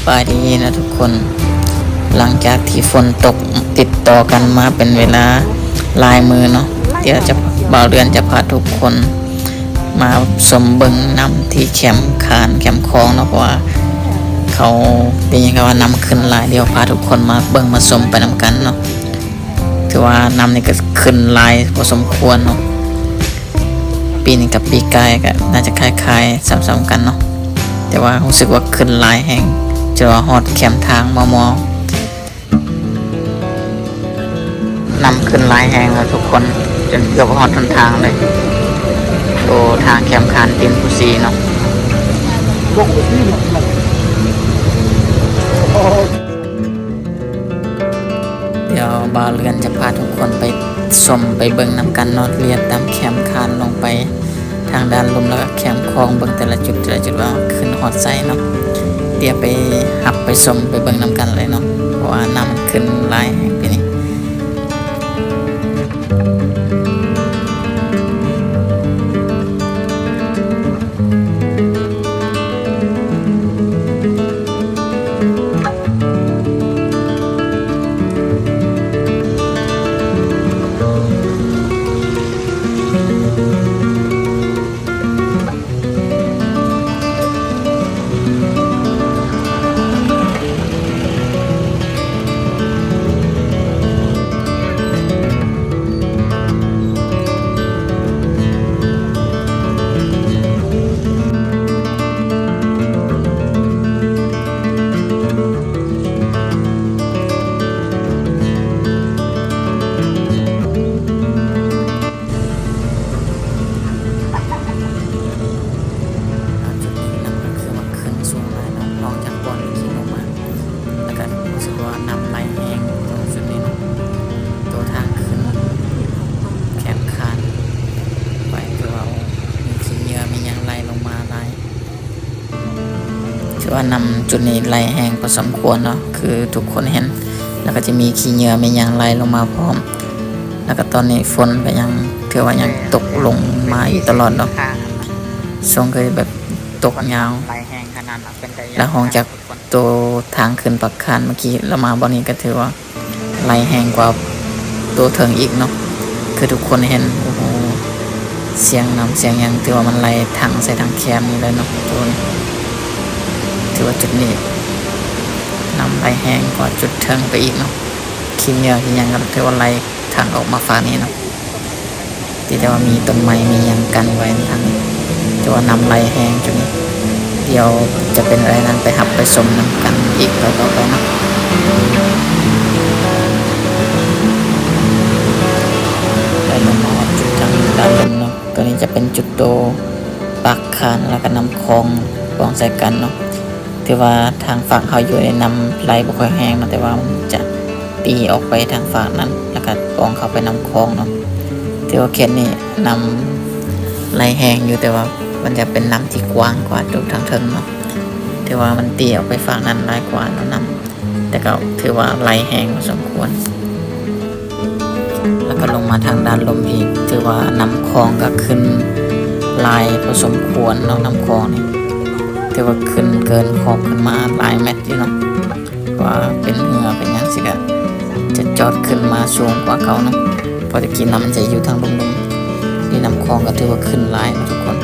ສະບາຍດີນະທຸກຄົນ, ຫຼັງຈາກທີ່ຝົນຕົກຕິດຕໍ່ກັນມາເປັນເວລາຫຼາຍມື້ເນາະ, ດຽວຈະ ບ່າວເດືອນຈະພາທຸກຄົນມາຊົມເບິ່ງນ້ຳທີ່ແຄມຄານແຄມຄອງເນາະ, ເພາະວ່າເຂົາໄດ້ຍິນຂ່າວວ່ານ້ຳຂຶ້ນຫຼາຍ, ດຽວພາທຸກຄົນມາເບິ່ງມາຊົມໄປນຳກັນເນາະ. ຖືວ່ານ້ຳນີ້ກໍຂຶ້ນຫຼາຍພໍສົມຄວນເນາະ, ປີນີ້ກັບປີກາຍກໍໜ້າຈະຄ້າຍໆຊ້ຳໆກັນເນາະ, ແຕ່ວ່າຮູ້ສຶກວ່າຂຶ້ນຫຼາຍແຮງ ຈົນວ່າຮອດແຄມທາງມໍ່ໆ. ນ້ຳຂຶ້ນຫຼາຍແຮງແລ້ວທຸກຄົນ, ຈົນເກືອບຮອດຫົນທາງເລີຍ, ໂຕ ທາງແຄມຄານຕີນພູຊີເນາະ. ດຽວບ່າວເລື່ອນຈະພາທຸກຄົນໄປຊົມໄປເບິ່ງນຳກັນເນາະ, ລຽບຕາມແຄມຄານລົງໄປທາງດ້ານລຸ່ມ ແລ້ວກໍແຄມຄອງ ເບິ່ງແຕ່ລະຈຸດ ແຕ່ລະຈຸດວ່າຂຶ້ນຮອດໃສເນາະ. ດຽວໄປຮັບໄປຊົມໄປເບິ່ງນຳກັນເລີຍເນາະ, ເພາະວ່ານ້ຳມັນຂຶ້ນຫຼາຍແຮງປີນີ້. ຈຸດທີ່ນ້ຳກໍຄືວ່າຂຶ້ນສູງຫຼາຍເນາະ, ນອກຈາກບ່ອນທີ່ລົງມາ ແລ້ວກໍຮູ້ສຶກວ່ານ້ຳໄຫຼແຮງຕົງຈຸດນີ້ເນາະ, ຕົວທາງຂຶ້ນແຄມຄານໄປ ຄືວ່າມີຂີ້ເຫຍື້ອມີຫຍັງໄຫຼລົງມາຫຼາຍ. ຖືວ່ານ້ຳຈຸດນີ້ໄຫຼແຮງພໍສົມຄວນເນາະ, ຄືທຸກຄົນເຫັນ, ແລ້ວກໍຈະມີຂີ້ເຫຍື້ອມີຫຍັງໄຫຼລົງມາພ້ອມ, ແລ້ວກໍຕອນນີ້ຝົນກໍຍັງ ຖືວ່າຍັງຕົກລົງມາຢູ່ຕະຫຼອດເນາະ, ຊ່ວງຄືແບບຕົກຍາວ ແລ້ວຮອງຈາກ ໂຕທາງຂຶ້ນປາກຄານເມື່ອກີ້ ແລ້ວມາບ່ອນນີ້ກໍຖືວ່າໄຫຼແຮງກວ່າໂຕເທິງອີກເນາະ, ຄືທຸກຄົນເຫັນ ໂອ້ໂຫ ສຽງນ້ຳສຽງຫຍັງ ຖືວ່າມັນໄຫຼທັງໃສ່ທັງແຄມນີ້ເລີຍເນາະທຸກຄົນ. ຖືວ່າຈຸດນີ້ນ້ຳໄຫຼແຮງກວ່າຈຸດເທິງໄປອີກເນາະ, ຂີ້ເຫຍື້ອຂີ້ຫຍັງກໍຖືວ່າໄຫຼ ທາງອອກມາຟາກນີ້ເນາະ, ທີ່ແຕ່ວ່າມີຕົ້ນໄມ້ມີຫຍັງກັ້ນໄວ້ທາງນີ້, ແຕ່ວ່ານ້ຳໄຫຼແຮງຈຸດນີ້. ດຽວຈະເປັນແນວໃດນັ້ນ ໄປຮັບໄປຊົມນຳກັນອີກຕໍ່ໆໄປເນາະ. ໄດ້ລົງມາຮອດຈຸດທາງດ້ານລຸ່ມເນາະ, ຕົວນີ້ຈະເປັນຈຸດໂຕປາກຄານ ແລ້ວກໍນ້ຳຄອງປອງໃສ່ກັນເນາະ. ຖືວ່າທາງຟາກເຮົາຢູ່ໃນນ້ຳໄຫຼບໍ່ຄ່ອຍແຮງເນາະ, ແຕ່ວ່າມັນຈະຕີອອກໄປທາງຟາກນັ້ນ ແລ້ວກໍປ່ອງເຂົ້າໄປນ້ຳຄອງເນາະ. ຖືວ່າເຂດນີ້ນ້ຳໄຫຼແຮງຢູ່, ແຕ່ວ່າມັນຈະເປັນນ້ຳທີ່ກວ້າງກວ່າຈຸດທາງເທິງເນາະ, ແຕ່ວ່າມັນຕີອອກໄປຟາກນັ້ນຫຼາຍກວ່າເນາະນ້ຳ, ແຕ່ກໍຖືວ່າໄຫຼແຮງພໍສົມຄວນ. ແລ້ວກໍລົງມາທາງດ້ານລຸ່ມອີກ, ຖືວ່ານ້ຳຄອງກໍຂຶ້ນຫຼາຍພໍສົມຄວນເນາະ, ນ້ຳຄອງນີ້ຖືວ່າຂຶ້ນເກີນຂອບຂຶ້ນມາຫຼາຍແມັດຢູ່ເນາະ, ວ່າເປັນເຮືອເປັນຫຍັງຊີ້ກໍຈະຈອດຂຶ້ນມາສູງກວ່າເກົ່າເນາະ, ເພາະແຕ່ກີ້ນ້ຳມັນຈະຢູ່ທາງລຸ່ມໆ, ນີ້ນ້ຳຄອງກໍຖືວ່າຂຶ້ນຫຼາຍເນາະທຸກຄົນ.